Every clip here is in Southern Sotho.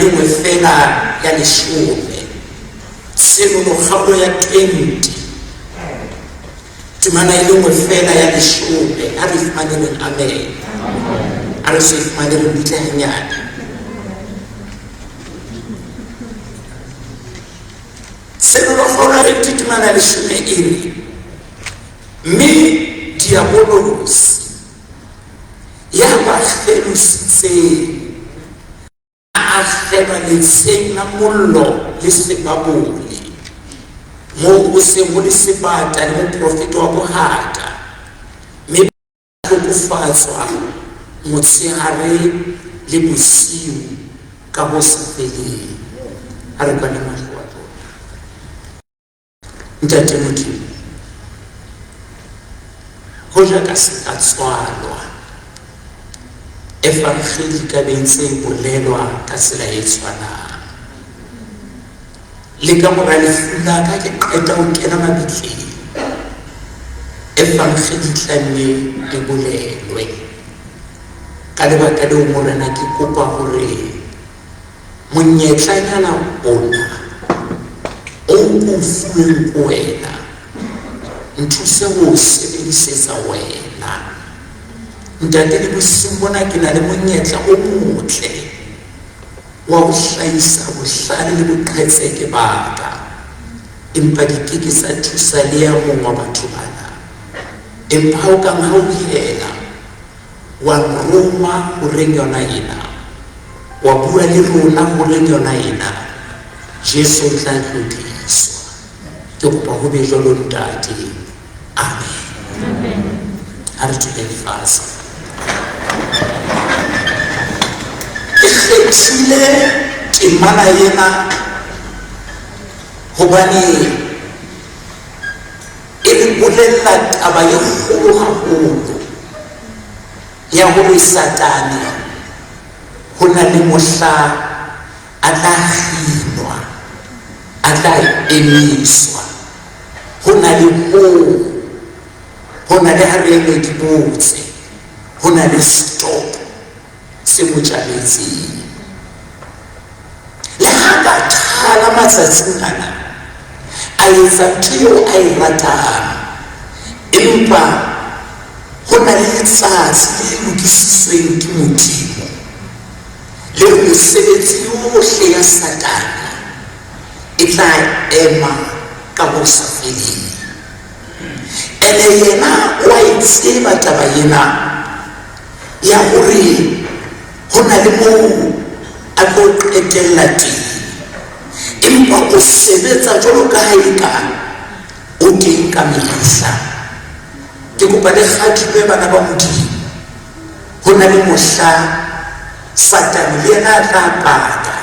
le nngwe fela ya leshome. Tshenolo kgaolo ya 20, temana e le nngwe fela ya leshome. A re fumane reng amen. A re se fumane re butle hanyane. Tshenolo kgaolo ya 20 temana ya leshome e re, mme diabolosi ya ba kgelositseng a akgelwa letsheng la mollo le sebabole, moo ho seng ho le sebata le moprofeta wa bohata, mme ba hlokofatswa motshehare le bosiu ka ho sa feleng. Ha re kwale mahlo a rona. Ntate Modimo, hoja ka se ka tswalwa, evangeli ka be ntse e bolelwa ka tsela e tshwanang. Le ka mora lefu la ka ke qeta ho kena mabitleng, evangeli tla nne e bolelwe. Ka lebaka leo, Morena, ke kopa hore monyetlanyana ona o ke o fuweng ko wena, nthuse ho o sebedisetsa wena. Ntate, le bosiung bona ke na le monyetla o motle wa ho hlahisa bohlale le boqhetseke ba ka, empa di ke ke tsa thusa le ya mong wa batho bana. Empa ha o ka nhauhela, wa nroma horeng yona ena, wa bua le rona horeng yona ena, Jesu o tla tlotliswa. Ke kopa ho be jwalo, Ntate. Amen. Ha re duleng fatshe. Ke kgethile temana ena hobane e re bolella taba e kgolo haholo ya hore Satane ho na le mohla a tla kginwa, a tla emiswa. Ho na le hoo, ho na le ha re eme di botse, ho na le stop se mo tjametseng. Le ha ka qala matsatsing ana a etsa ntho eo a e ratang, empa ho na le letsatsi le lokisitsweng ke Modimo leo mesebetsi yohle ya Satane e tla ema ka ho sa feleng. Ene yena o a e tseba taba ena ya hore ho na le moo a tlo qetella teng, empa o sebetsa jwalo ka ha eka o teng ka mehla. Ke kopa le kgadime bana ba Modimo, ho na le mohla Satane le yena a tla paka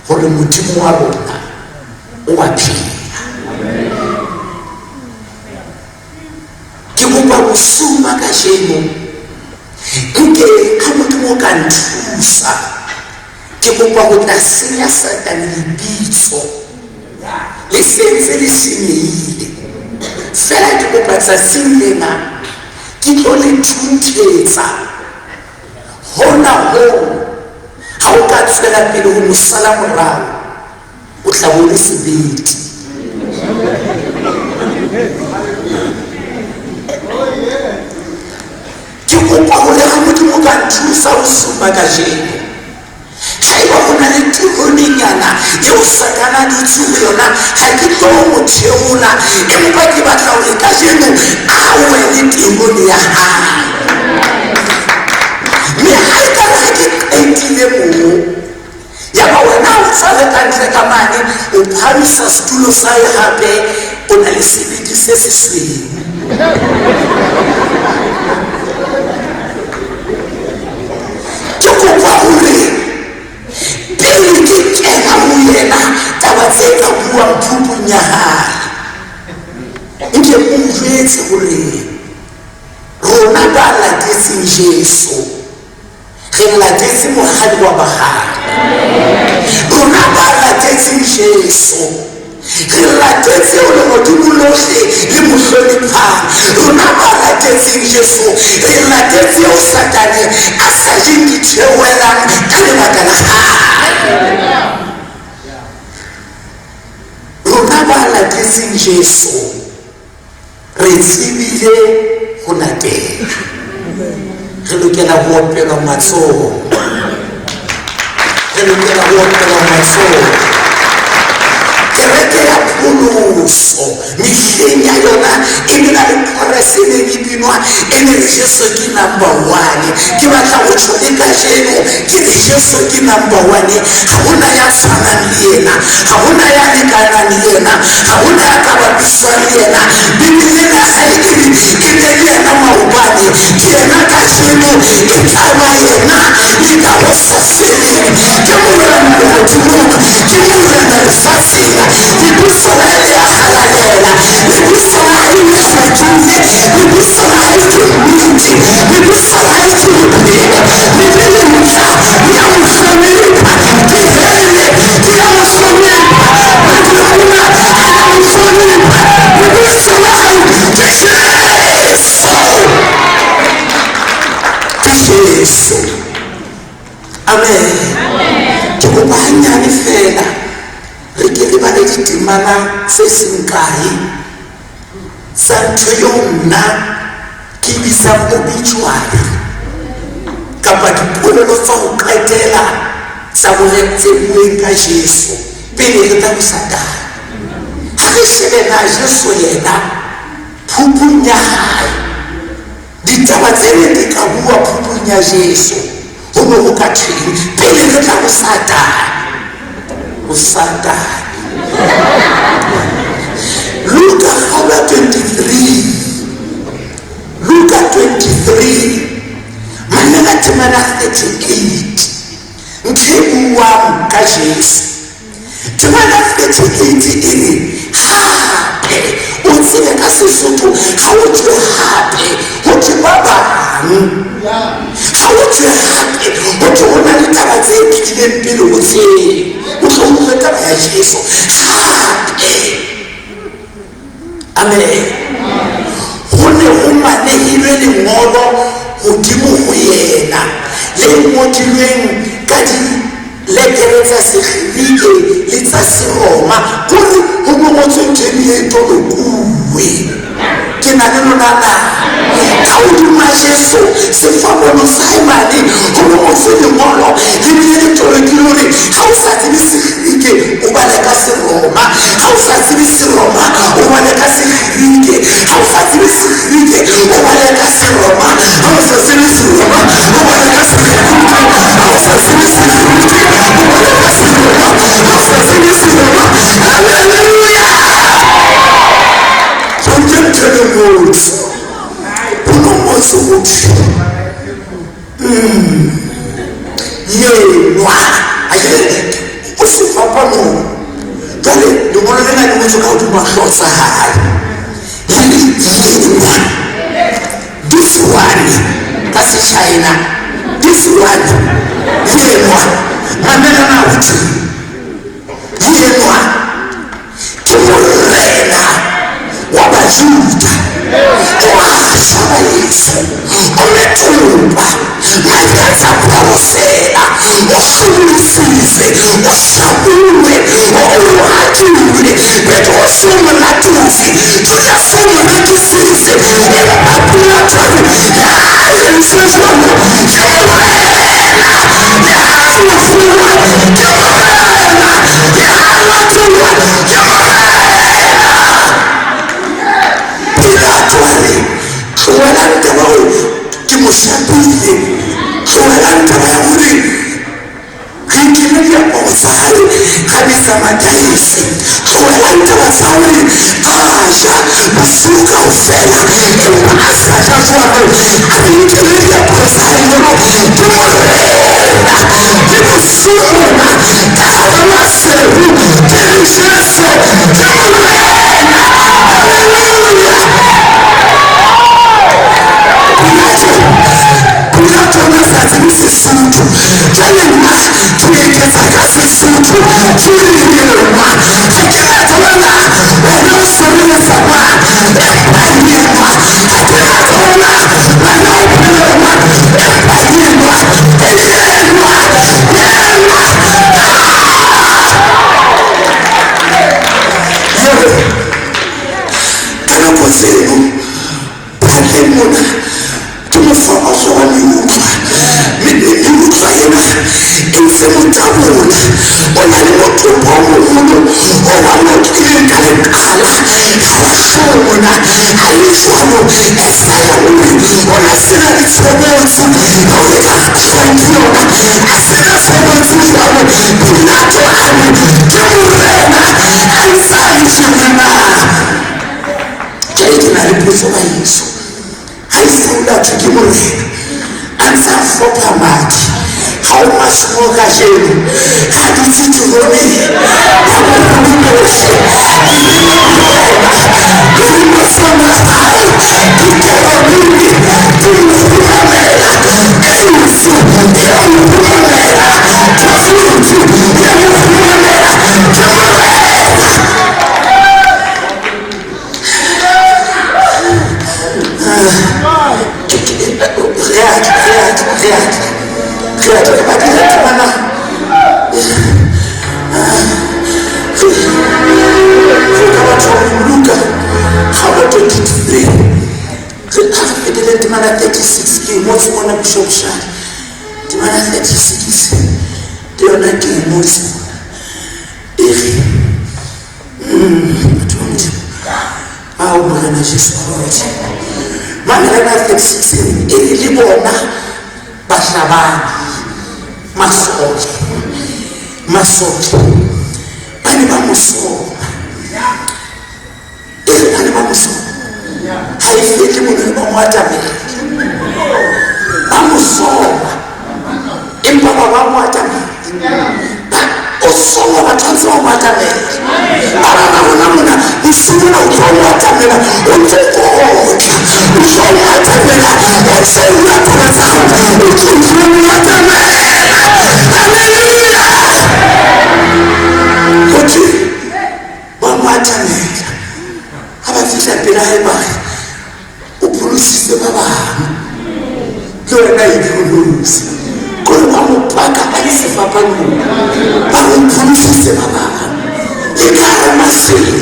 hore Modimo wa rona o a phela. Ke kopa bosiung ba kajeno nke ha Modimo o ka nthusa, ke kopa ho tla senya Satane lebitso le sentse le senyehile fela. Ke kopa tsatsing lena ke tlo le thunthetsa hona hoo. Ha o ka tswela pele ho mo sala morao, o tla bo le sebete. Ke kopa hore ha Modimo ka nthusa ho supa kajeno, haeba ho na le teronenyana eo Satane a dutse ho yona, ha ke tlo mo theola, empa ke batla hore kajeno a wele terone ya hae. Mme ha e kare ha ke qetile moo, yaba wena o tswa le ka ntle ka mane, o phamisa setulo sa hae hape, o na le sebete se sesweu. Ke kopa hore pele ke kena ho yena, taba tse ka buang phupung ya hae, nke o jwetse hore rona ba latetseng Jesu re latetse mohadi wa bahale. Rona ba latetseng Jesu re latetse o lehodimo lohle le mo hloniphang. Rona ba latetseng Jesu re latetse o Satane a sa jeng ditheohelang ka lebaka la hae. amohetseng Jesu re tsebile ho latela. Re lokela ho opelwa matsoho. Re lokela ho opelwa matsoho. Kereke ya pholoso mehleng ya yona e ne na le chorus e neng e binwa e ne re Jesu ke number one. Ke batla ho tjho le kajeno ke re Jesu ke number one. Ha hona ya tshwanang le yena, ha hona ya lekanang le yena, ha hona ya ka bapiswang le yena. Bibele ena ya hae e re e ne le yena maobane, ke yena kajeno, e tla ba yena le ka ho sa feleng. Ke Morena lehodimong, ke Morena lefatsheng. Lebitso la hae le a halalela, lebitso la hae le hlwekile, lebitso la hae ke nnete, lebitso la hae ke bophelo. Le le letjha le a mo hlonepha, ke hele ke a mo hlonepha, mademona a a mo hlonepha. Lebitso la hae ke Jesu, ke Jesu. Amen. Ke kopa hanyane feela re ke re bale ditemana tse seng kae tsa ntho eo nna ke bitsang obituary kapa dipolelo tsa ho qetela tsa bore tse bueng ka Jesu pele re tla ho Satane. Ha re shebe na Jesu yena phupung ya hae, ditaba tse neng di ka bua phupung ya Jesu ho ne ho ka thweng pele re tla ho Satane. Ho Satane. Luka kgaolo ya 23, Luka 23 mamela temana 38 ntho e buang ka Jesu. Temana 38 e re hape o tsebe ka Sesotho ha o thwe hape ho thwe ba bang, ha o thwe hape ho thwe ho na le taba tse tlileng pele ho tseo, o tlo utlwe taba ya Jesu hape. Amen. Ho ne ho manehilwe lengolo hodimo ho yena le ngodilweng ka diletere tsa Segerike le tsa Seroma, kore ho no ngotswe ntho e bile e tolokuwe. Ke na le lona na? Ka hodima Jesu sefapano sa hae mane ho no ngotswe lengolo le bile le tolokilwe hore ha o sa tsebe Segerike o bale ka Seroma, ha o sa tsebe Seroma o bale ka Segerike, ha o sa tsebe Segerike o bale ka Seroma, ha o sa tsebe Seroma o bale ka Segerike, ha o sa tsebe Segerike o bale ka Seroma, ha o sa tsebe Seroma. Hallelujah! Ke ntho e le ngotswe, ho no ngotswe ho thwe yenwa o sefapanong. Jwale lengolo lena le ngotswe ka hodima hlooho tsa hae, le le yenwa, this one ka se-China, this one yenwa. Mamela na ho thwe yenwa ke morena wa Bajuda, o a shwa baheso, o metopa manyatsa porosela, o hlomolositswe, o hlabuwe, o rohakilwe, Petrose o mo latotse, Judase o mo rekisitse, empa Pilato a re ya entse jwalo ke morena ya lefuwa, ke morena ya latolwa, ke morena. Pilato a re tlohelang taba hore ke mo shapile, tlohelang taba ya hore re nkile diaparo tsa hae ra betsa madaese, tlohelang taba tsa hore a ja bosiu kaofela empa a sa ja jwalo, a re nkile diaparo tsa hae jwalo ke morena, ke bosiu bona ka hara maseru ke re Jesu ke morena. Hallelujah! Pilato o ne a sa tsebe Sesotho, jwale nna ke eketsa ka Sesotho ke re yenwa ha ke na tseba na wena o sebeletsa mang, empa yenwa ha ke na tseba na wena o phela mang, empa yenwa yenwa yenwa. mo tabola. O na le mothopo o moholo o ba mo otlileng ka leqala, ha wa hlona. A le jwalo, Esaya o re o na sena le tshobotsi eo re ka kgahlwang ke yona. A sena tshobotsi jwalo, Pilato a re ke morena a ntse a le tjena na? Jwale ke na le potso baheso. Ha e Saule a thwe ke morena, a ntse a hlopha madi, ha o masimo kajeno, ha dutse teroneng ya boholo bohle, le morena, le masomo a hae, dikerubime di mo kgumamela, eisu e a mo kgumamela, tofutsu e a mo kgumamela, ke morena. Re a tla, re a tla, re a tla, re a tla, re badile temana. Re ka batho ba Modimo, Luka kgaolo 23. Re a re fetele temana 36, ke e ngotse mona Bishop Shadi. Temana 36 le yona ke e ngotse mona. E re, batho ba Modimo, ao Morena Jesu a rothe. Mamela na 36 e reng, e re le bona bahlabani, masole, masole ba ne ba mo soma. E re ba ne ba mo soma. Ha e fele mono ba mo atamela. Ba mo soma. Empa ba ba mo atamela. Ba o soma batho ba ntse ba mo atamela. Ba bang ba rona mona bosiu bona o tlo mo atamela, o ntse o otla, o tlo mo atamela, o ntse o bua taba tsa hao, o tlo mo atamela. Hallelujah! Ho thwe ba mo atamela. Ha ba fihla pela hae ba re, o pholositse ba bang, le wena ipholose. Kore ba mo paka a le sefapanong, ba re o pholositse ba bang, le ka hara masele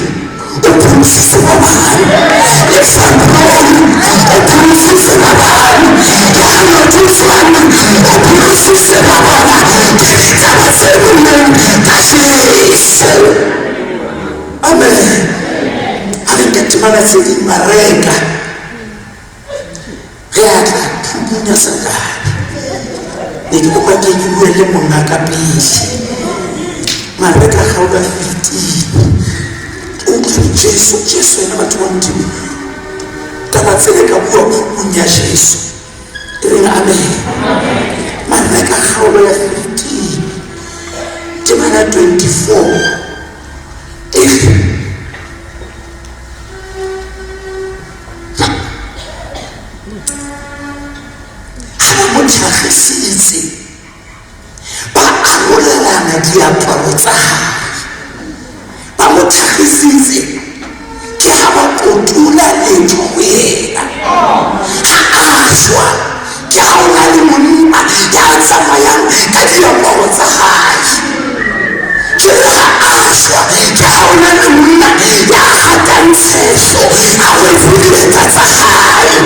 o pholositse ba bang, le February o pholositse ba bang, le Halotitswane o pholositse ba bona. Ke ditaba tse molemo ka Jesu. Amen. Ha re nke temana tse ding, Mareka. Re a tla phubunya Satane. Ne ke kopa ke ke bue le monga ka pele. Mareka kgaolo ya 15. O utlwe Jesu, Jesu yena batho ba Modimo. Taba tsele ka bua phupung ya Jesu. E reng amen. Mareka kgaolo ya 15. Temana 24. E re, ha ba mo tlhagisitse, ba arolelana diaparo tsa hae. Ba mo tlhagisitse, ke ha ba kotula letho ho yena. Ha a shwa, ke ha o na le monna ya tsamayang ka diaparo tsa hae. Ke re ha a shwa, ke ha o na le monna ya hatang tshehlo, a rwetse dieta tsa hae.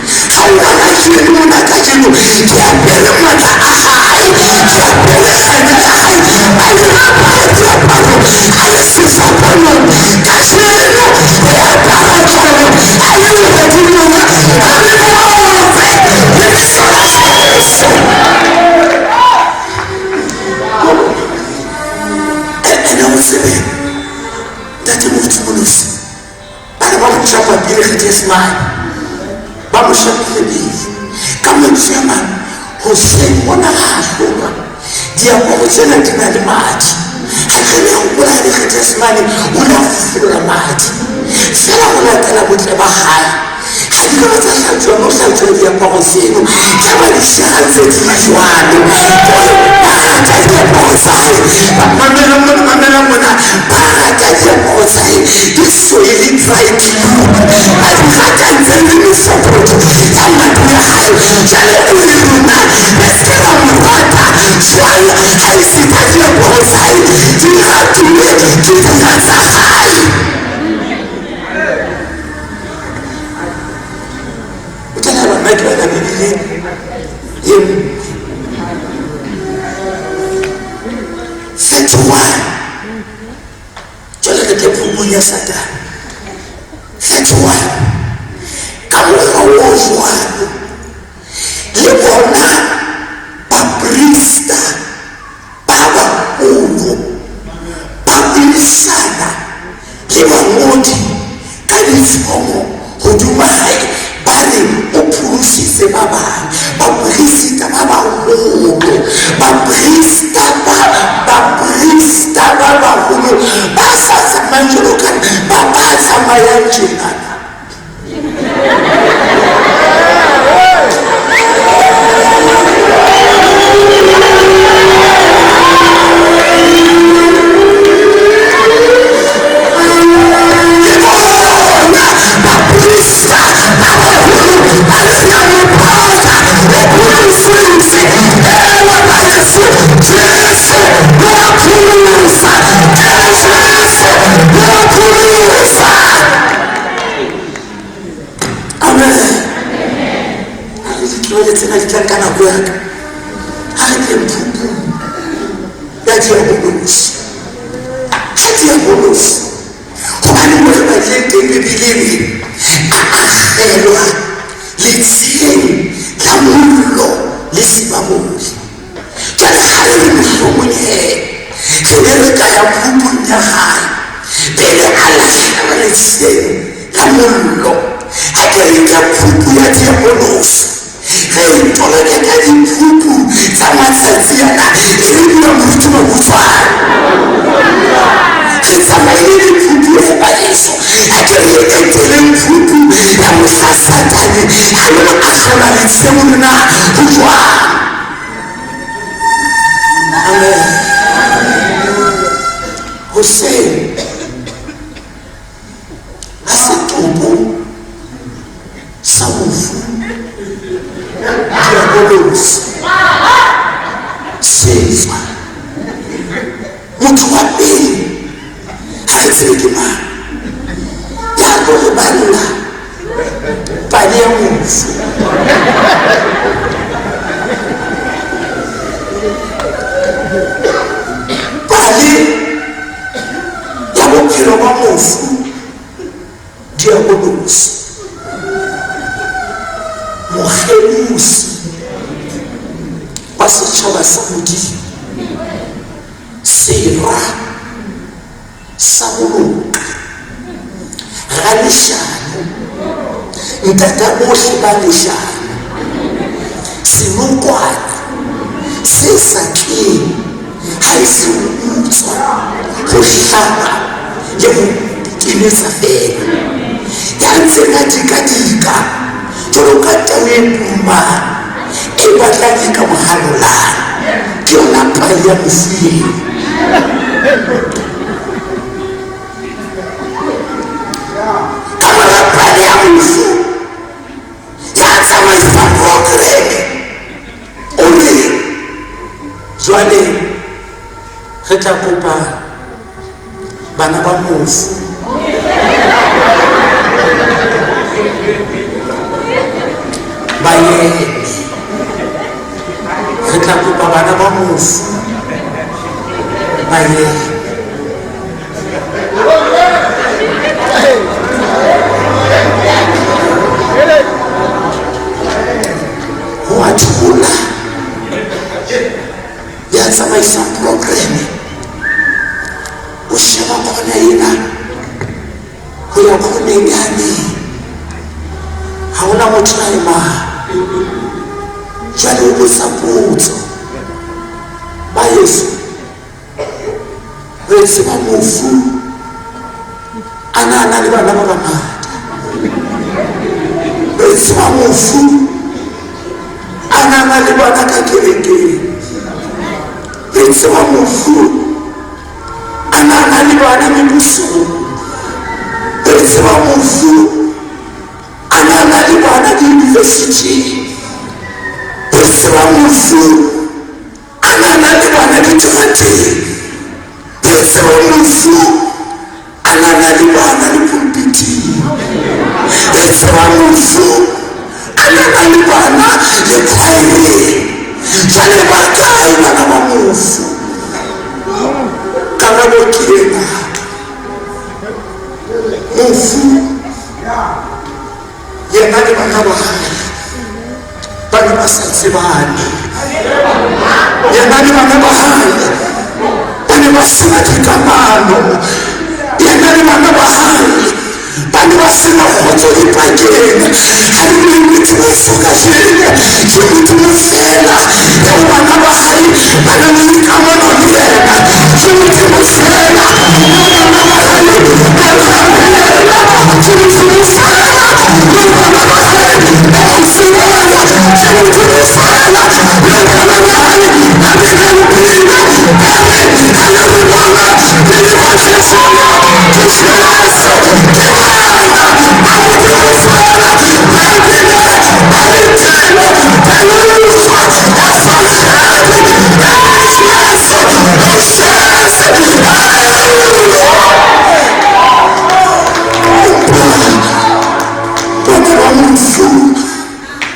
Ha o bona ke le mona kajeno, ke apere matla a hae, ke apere kganya ya hae. Ba ile ba apara diaparo a le sefapanong. Kajeno re apara tlolo a le lehodimong, re botse lebitso la Jesu. Ene o tsebe, Ntate Moruti Monosi, ba ne ba mo shapa pele Getsemane, ba mo shapile pele. Ka mantswe a mang, hoseng mona ha a hlolwa, diaparo tsena di na le madi. Ha re ne hopola le Getsemane, o ne a fufulelwa madi. Feela ho latela botle ba hae, ha di ka ba tsa hlatswa no hlatswa diaparo tseno, ya ba di siya ntse di le jwalo. Kore ba rata diaparo tsa hae, ba mamela mona, mamela mona, ba rata diaparo tsa hae di soily dry clean, ba di rata ntse le mefokotho ya matlo ya hae. Jwale o re rona re se ke ra mo rata jwang ha e se ka diaparo tsa hae di ratuwe ke dira tsa hae. O tla laba nna ke bala Bibele e nngwe. phupung ya Satane. 31. Ka mokgwa o jwalo le bona baprista ba baholo ba buisana le bangodi ka ditshomo hodima hae, ba re o pholositse ba bang. Baprista ba baholo, baprista ba baprista ba baholo ba sa tsamayang jwalo ka ba ba tsamayang tjenana. Ke bona baprista ba baholo ba reng a mo paka, o pholositse. Ewa baheso, Jesu wa pholosa, Jesu wa pholosa. Amen. Ha re di tlohele tsena di tlang ka nako ya ka. Ha re tleng phupung ya diabolosi. Ha diabolosi, hobane mo re badileng teng Bibeleng e a akgelwa letsheng la mollo le sebabole. Jwale ha re re mohlomong he re ne re ka ya phupung ya hae pele a lahlehelwa letsheng la mollo. Ha ke re ka phupu ya diabolosi, re e toloke ka diphupu tsa matsatsi ana, e re bua moruti Mabutshwane. Re tsamaile diphupu he baheso. Ha ke re eteleng phupu ya mohla Satane a lo ahlola letsheng hore na ho jwang. Amen. Hoseng ha setopo sa mofu diabolosi se tswa, motho wa pele ha re tsebe ke mang ya tlo re balla pale ya mofu. Pale ya bophelo ba mofu diabolosi, mokgelosi wa setjhaba sa Modimo, sera sa ho loka, raleshano, ntata bohle ba leshano, senokwane se sa tleng ha e se ho utswa, ho hlaba le ho timetsa feela, ya ntseng a dikadika jwalo ka tau e purumang e batlang e ka mo halolang. Ke yona pale ya mofu eo. Ka mora pale ya mofu ya tsamaisa programme, o re jwale re tla kopa bana ba mofu ba eme. Re tla kopa bana ba mofu ba eme. Ho a thola ya tsamaisang programme, o sheba khona ena ho ya khoneng yane, ha hona motho a emang. Jwale o botsa potso, ba heso, re tseba mofu a na a na le bana ba bangata, re tseba mofu a na na le bana ka kerekeng, re tseba mofu a na na le bana mebusong, re tseba mofu a na na le bana di-university, re tseba mofu a na na le bana diterateng, re tseba mofu a na na le bana le pulpiting, re tseba mofu a na na le bana le choireng. Jwale ba kae bana ba mofu? Karabo ke ena. bana ba hae ba ne ba sa tsebane. Yena le bana ba hae ba ne ba sena dikamano. Yena le bana ba hae ba ne ba sena kgotso dipakeng. Ha re bue Modimo so kajeno, ke Modimo fela eo bana ba hae ba nang le dikamano le yena. Ke Modimo fela eo bana ba hae ba nang le yena. Ke Modimo fela eo bana ba hae ba mo tsebang. Ke Modimo fela eo bana ba hae ba binang pina ba re ha le re bona le le ba Jesu, ke Jesu, ke wena. Ba Modimo fela ba bile ba le teng ba utlwa efangeli ya Jesu, o Jesu. Haleluya. Bana ba mofu,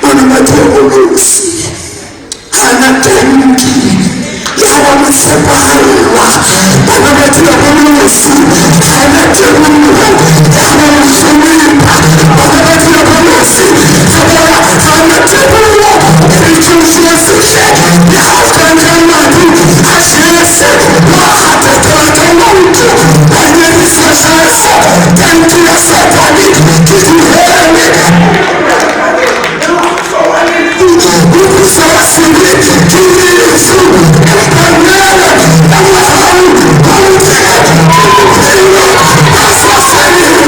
bana ba diabolosi, hana tanki le ha ba mo tshepahalla. Bana ba diabolosi, hana teboho le ha ba mo hlonepha. Bana ba diabolosi, ha ba hana teboho. E re ke o jwetse hle, le ha o ka nka madi a Jesu wa hatakela ka maoto, wa nyedisa Jesu, tanki ya Satane ke dihele. Moputso wa sebe ke lefu, empa neelo ya mohau wa Modimo ke bophelo bo sa feleng.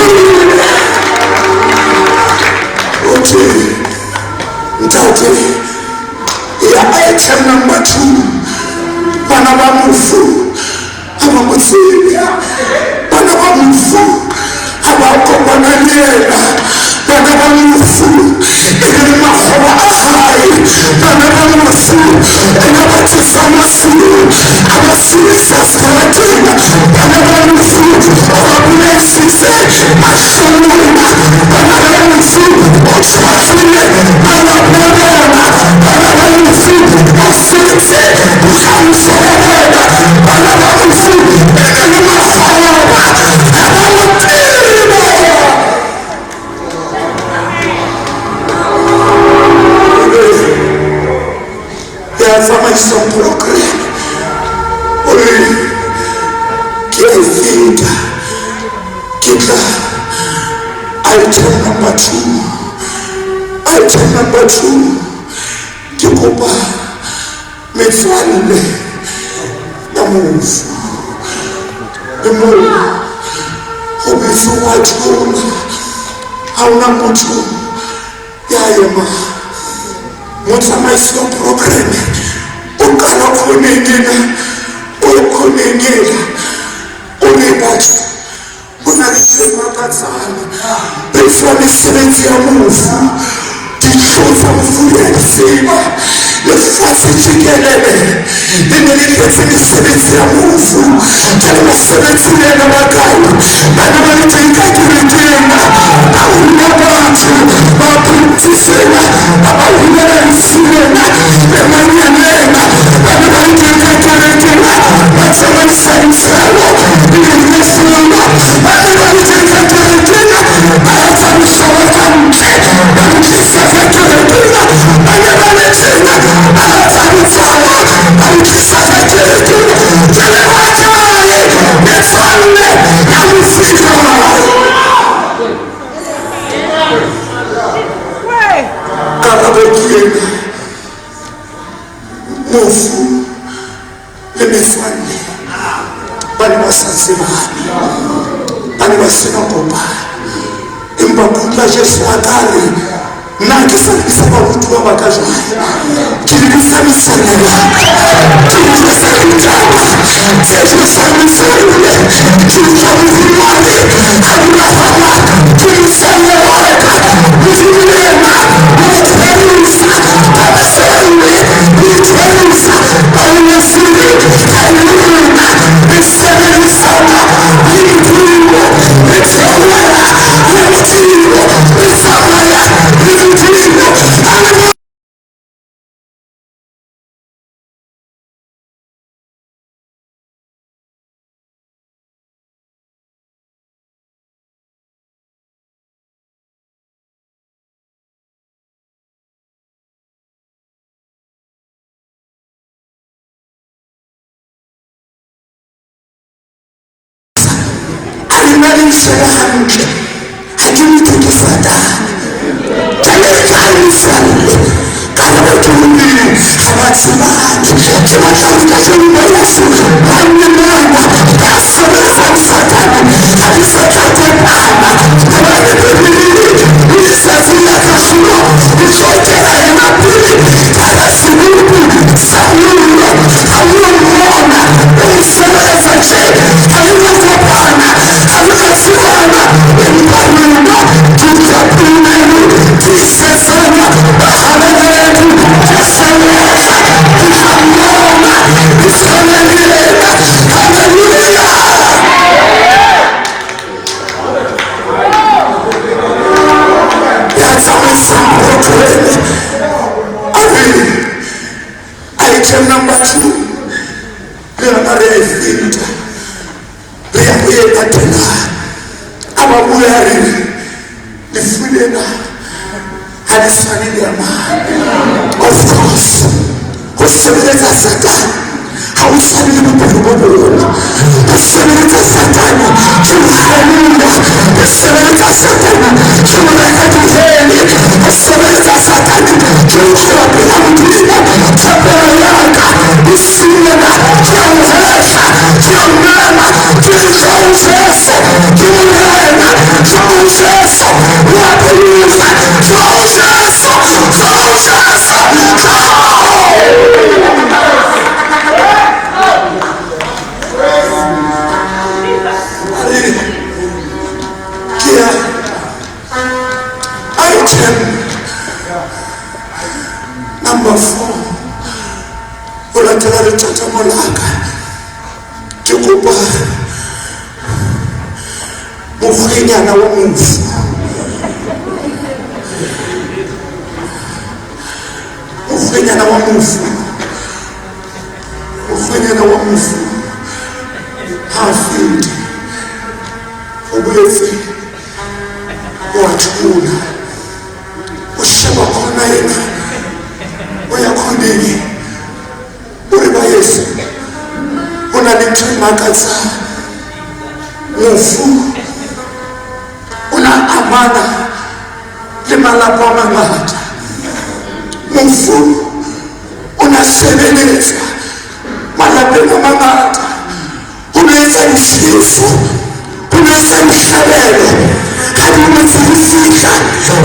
Okay, ntate, ya item number 2, bana ba mofu ha ba mo tsebe. Bana ba mofu ha ba kopana le yena. Bana ba mofu e ne le makgoba a hae. Bana ba mofu e ne ba tsosa masiu, a ba siisa seterateng. Bana ba mofu o ba bolaisitse mashomong. Bana ba mofu o tshwarile bana ba bona. Bana ba mofu o sentse bokamoso ba bona. Bana ba mofu e ne le makgoba, ha ba mo tsebe. Ya tsamaisang program o re ke a e feta, ke tla item number 2. Item number 2, ke kopa metswalle ya mofu le moo ho bese wa tjhona, ha hona motho ya emang. Motsamaisi wa program o qala khoneng ena, o ye khoneng ela, o re batho ho na le tse makatsang. Re fuwa mesebetsi ya mofu, dihlong tsa mofu re a di tseba. Lefatshe jikelele le ne le tletse mesebetsi ya mofu. Jwale mosebetsi le ena ba kae? Bana ba le teng ka kerekeng, ba hula batho, ba phuthisena, ba ba hulela lefu lena le manyaleng. Bana ba le teng ka kerekeng, ba tsamaisa ditselo le lefula. Bana ba le teng ka kerekeng, ba etsa mehlolo ka ntle, ba tlisa ka kerekeng. Bana ba le teng, ba etsa ditsala, ba tlisa ka kerekeng. Jwale ba kae metswalle ya mofu e kae? Karabo ke ena: mofu le metswalle ba ne ba sa tsebane, ba ne ba sena kopano. Empa ke utlwa Jesu a ka re, nna ke sa lebisa barutuwa ba ka jwale, ke lebisa metswalle ya ka, ke utlwisa ditaba tse jesang metswalle. Ke utlwa Modimo a re, Abrahama ke motswalle wa ka. Modimo le yena o ithorisa ka metswalle, o ithorisa ka ho lesedi ka lona. Re sebedisana le Modimo, re theohela le Modimo, re tsamaya le Modimo. Haleluya. Nshebe hantle, ha ke motho, ke Satane. Jwale e kae metswalle? Karabo ke Modimo, ha ba tsebane. Ke batla hore kajeno baheso ba nne mona ba sebeletsang Satane ha di sa tla kopana, hobane Bibele le letsatsi la kahlolo le tlo kena yena pele ka hara sebopi sa mollo. Ha o mmona o mo sebeletsa tje, ha le tlo kopana, ha le tlo tsebana, empa lona ke dikapolelo tiisetsana bahalaledu ke seletsa ke tla mmona ke tshwane le yena. Haleluya! Ya tsamaisang programme a re item number 2 le yona re a e feta, re ya ho e latelang. A ba bue a re lefu lena ha le tshwane le ya mane. Of course, ho sebeletsa Satane ha o tshwane le bophelo bo bong. Ho sebeletsa Satane ke ho kgelua, ho sebeletsa Satane ke ho reka dihele, ho sebeletsa Satane ke ho tloha pela Modimo. Thapelo ya ka bosiu lena ke ya ho hehla, ke ya ho mema, ke re tlo Jesu, ke Morena, tlo Jesu, wa pholosa, tlo Jesu, tlo Jesu, tlo. Ke ya item number 4 ho latela lethathamo la ka. Ke kopa mokgwenyana wa mofu, mokgwenyana wa mofu, mokgwenyana wa mofu ha a feta o boletse o a thola, o sheba khona ena, o ya khoneng, o re ba yeso ho na le ntho e makatsang. Mofu o na amana le malapa a mangata, mofu o na sebeletsa malapeng a mangata, ho no etsa ditjheso, ho no etsa dihlabelo. Ha di ntse di fihla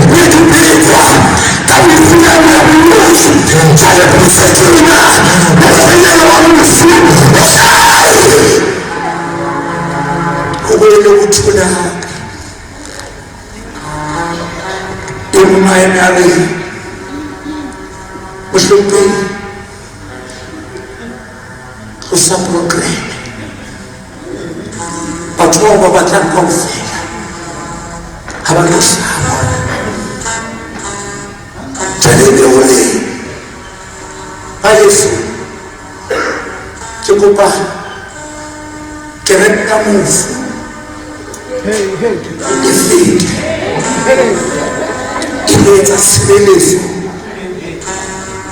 ne di bekwa ka meriana ya boloi. Jwale potso ke ena, mokgwenyana wa mofu o kae? Ho boele ho thole hape. E mong a eme a re, mohlomphehi, tlosa programme, batho bao ba batlang kaofela ha ba tlo hlaba. Jwale ebe o re ba yeso, ke kopa kereke ya mofu e fete e lo etsa tshebeletso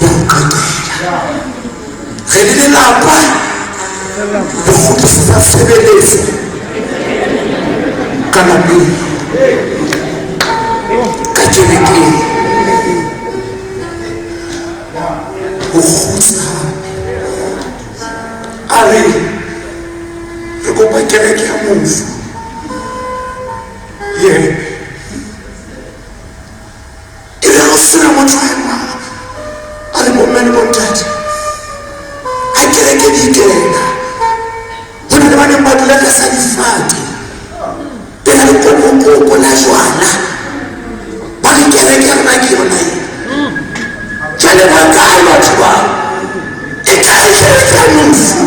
ya ho qetela. Re le lelapa re kgutlisetsa tshebeletso ka lapeng, ka kerekeng. Ho kgutsa a re re kopa kereke ya mofu ye e re ho sena motho a emang a re bomme le bontate ha kereke di kena, ho na le ba neng ba dula tlasa difate pela lekokokoko la jwala, ba re kereke ya rona ke yona ena. Jwale ba kae batho bao? E kae kereke ya mofu?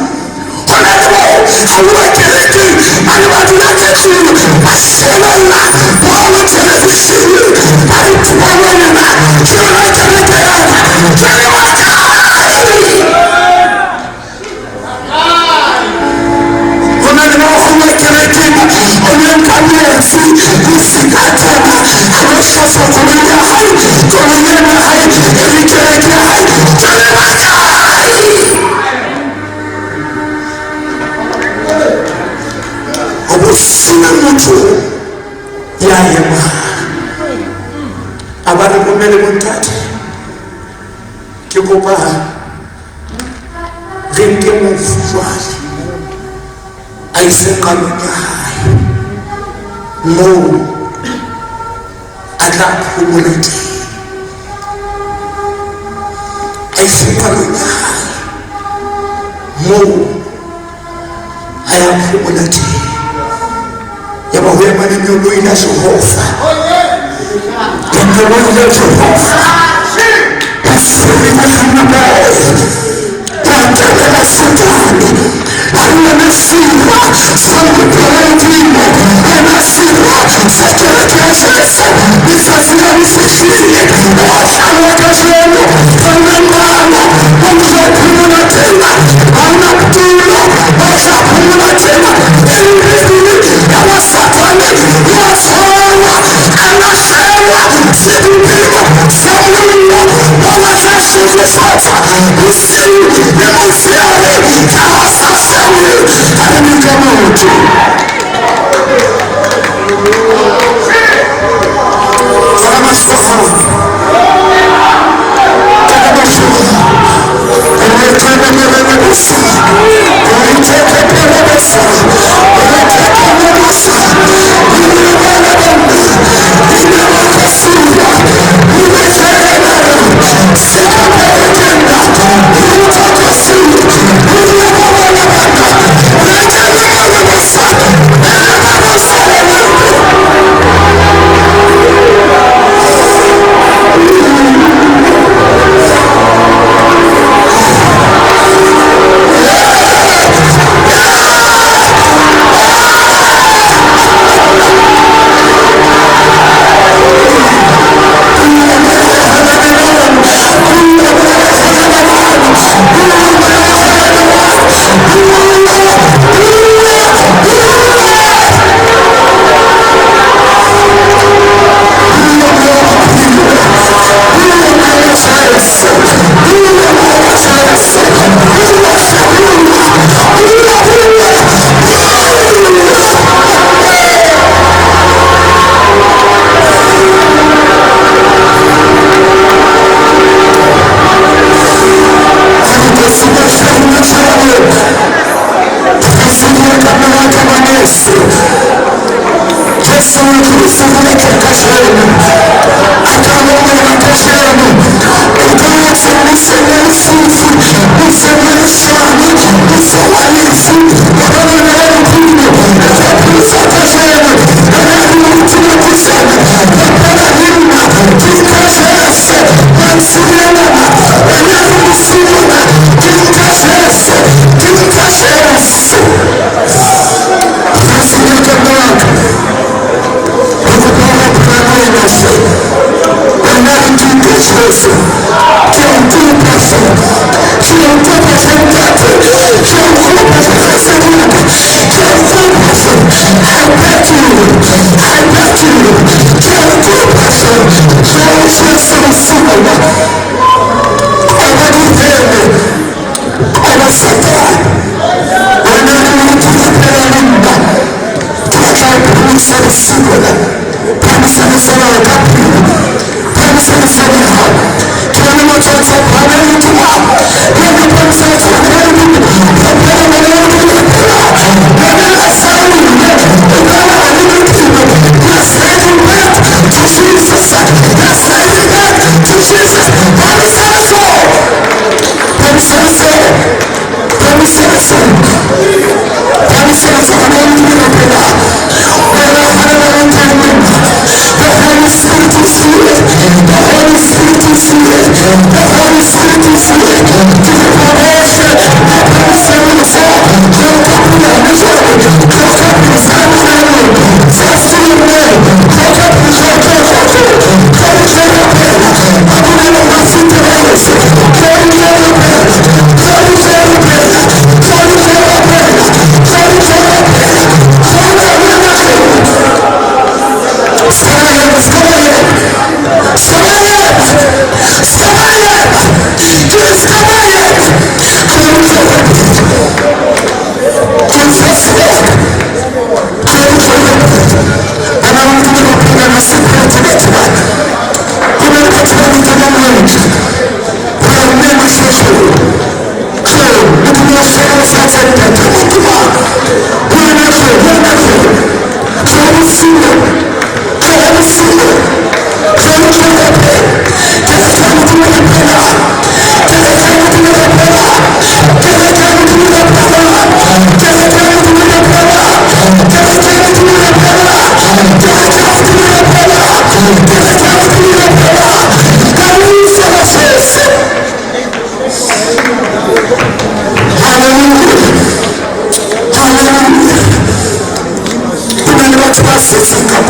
Ho na le bao ha o ba kerekeng ba ne ba dula ka tlung ba shebella bolo televisheneng, ba re bolo lena ke yona kereke ya ka. Jwale ba kae? Ho na le bao ha o ba kerekeng o ne nka metsi le sekathana a lo hlatswa koloi ya hae, koloi ena ya hae e re kereke ya hae. Jwale ba kae? Ho bo sena motho Ya emang a ba re bomme le bontate, ke kopa re nke mofu jwale a ise nqalong ya hae moo a tla phomola teng, a ise nqalong ya hae moo a ya phomola teng. Ya ba ho ema lengeloi la Jehova, lengeloi la Jehova la Satane a re ena sera sa modimo, ena sera sa kereke ya Jesu, letsatsi la le fihlile, o hlalwa kajeno, ha ona nqalo o tla phomola tena, ha ona tulo o tla phomola tena. Ebile ya ba Satane ya tshwarwa, a lahlelwa sedibeng sa mollo wa ba tla hlokofatsa bosiu le motshehare ka ho sa feleng. A re ka maoto. Tsala mahlo a hao. Tsala mahlo a hao. Re tebe re tebe bosa. Re tebe bosa. Re bana bana. Re ba kosura. Re tebe se ka pele re tokosura. Re bana bana. Re tebe bosa. Re ba bosa.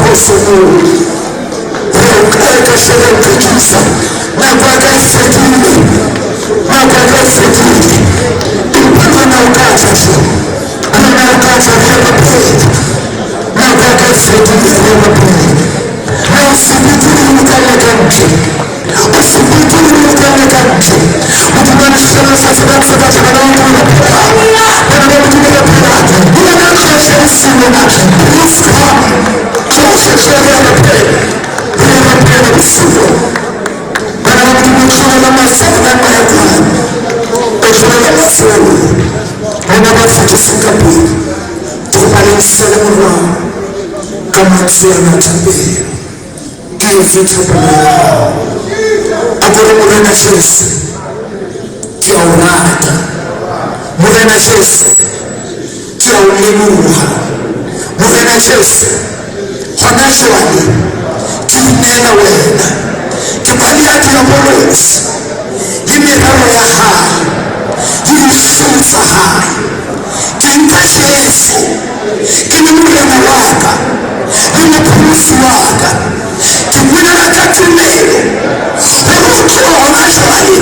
phoso moo. Re o qeta hle, re o qekisa. Nako ya ka e fedile, nako ya ka e fedile. Empa le wena o ka tla hle, le wena o ka tla, re rapela. Nako ya ka e fedile, re rapela. Na o sebete le o ka ka ntle? O sebete le o ka ka ntle? Modimo a le hlohonolofatse ba ntse ba tla. Bana ba Modimo ba phelang, bana ba Modimo ba phelang, le wena tlohle bosiu bona. Please come, tlohle hle, re a rapela, re a rapela bosiu bona. Bana ba Modimo, tlohela matsoho a maya kwano, o tlohela matsoho. Rona ba fetise ka pele, ke kopa le nsale morao ka mantswe ana a thapelo. Ke etse thapelo ya hao. A ko re, Morena Jesu, ke a o rata. Morena Jesu, ke a o leboha. Morena Jesu, hona jwale ke ineela wena. Ke baleha diabolosi le merero ya hae le dihlong tsa hae. Ke nka Jesu e le Morena wa ka le Mopholosi wa ka. Ke bolela ka tumelo hore ho tloha hona jwale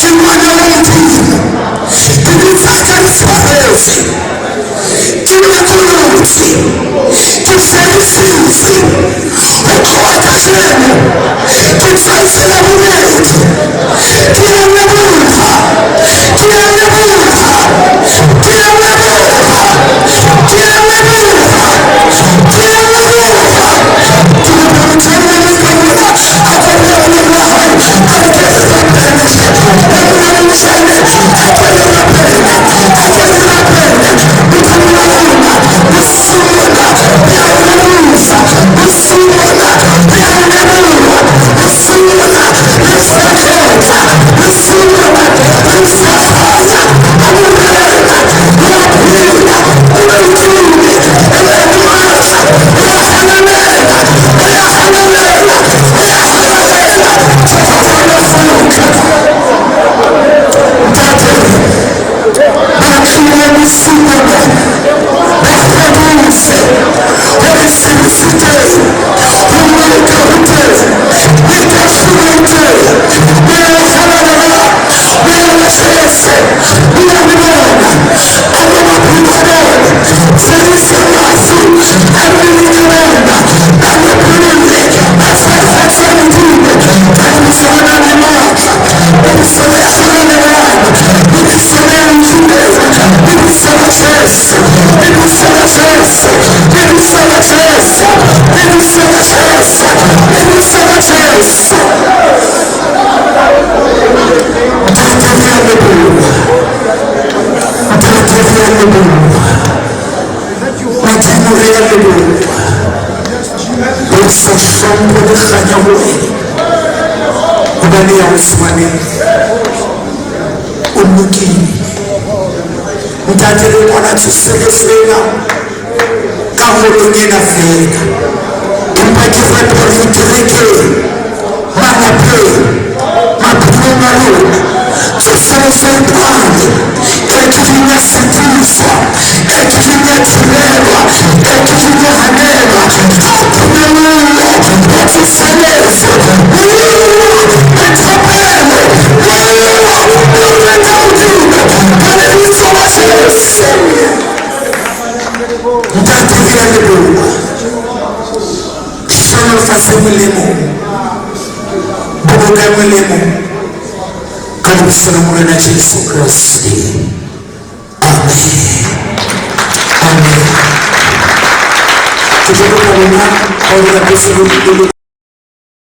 ke ngwana wa Modimo. Dibe tsa ka di tshwaretswe, ke lokolotswe, ke fodisitswe. Ho tloha kajeno ke tswetse la bobedi. Ke a leboha, ke a leboha, ke a leboha, ke a leboha, ke a leboha. Ke kopa motho e mong ka mona a ko re leboha hae. A re ke re rapele hle. E mong le mojane, a ke re rapele, a ke re rapele. Modimo wa rona, bosiung bona re a o leboha. Bosiung bona re a o leboha. Bosiung bona re fa tlotla. Bosiung bona re fa kganya. O Morena wa phela, o lokile, o matla, o a halalela, o a halalela, o a halalela. Jehova lekgotla. Ntate, ba tlile bosiung bona ba kgodise hore sebe se teng, ho loka ho teng, le kahlolo e teng. Moya o halalelang, moya wa Jesu, bua le bona, ama maphelo a bona, fodisa mafu a mmeleng ya bona, ba lokolle, ba tswe kgotso ya Modimo ka lebitso le nang le matla, lebitso le halalelang, lebitso le lokileng, lebitso la Jesu, lebitso la Jesu, lebitso la Jesu, lebitso la Jesu, lebitso la Jesu. Ntate, re a leboha. Ntate, re a leboha. Modimo, re a leboha. Re isa hlompho le kganya ho wena hobane ya o tshwanela, o lokile. Ntate, re kwala tsoseletso ena ka holong ena feela, empa ke rapela dikerekeng, malapeng, maphelong a rona, tsoseletso e qale e kileng ya sitiswa, e kileng ya thibelwa, e kileng ya hanelwa. Ha phumelle ho tsoseletso, bua le thapelo, bua Morena Modimo ka lebitso la Jesu. Ntate, re a leboha. Hlohonolofatse molemo, boloka molemo ka lebitso la Morena Jesu Kreste. Amen, amen. Ke tlo kopa lona ha o rapetse le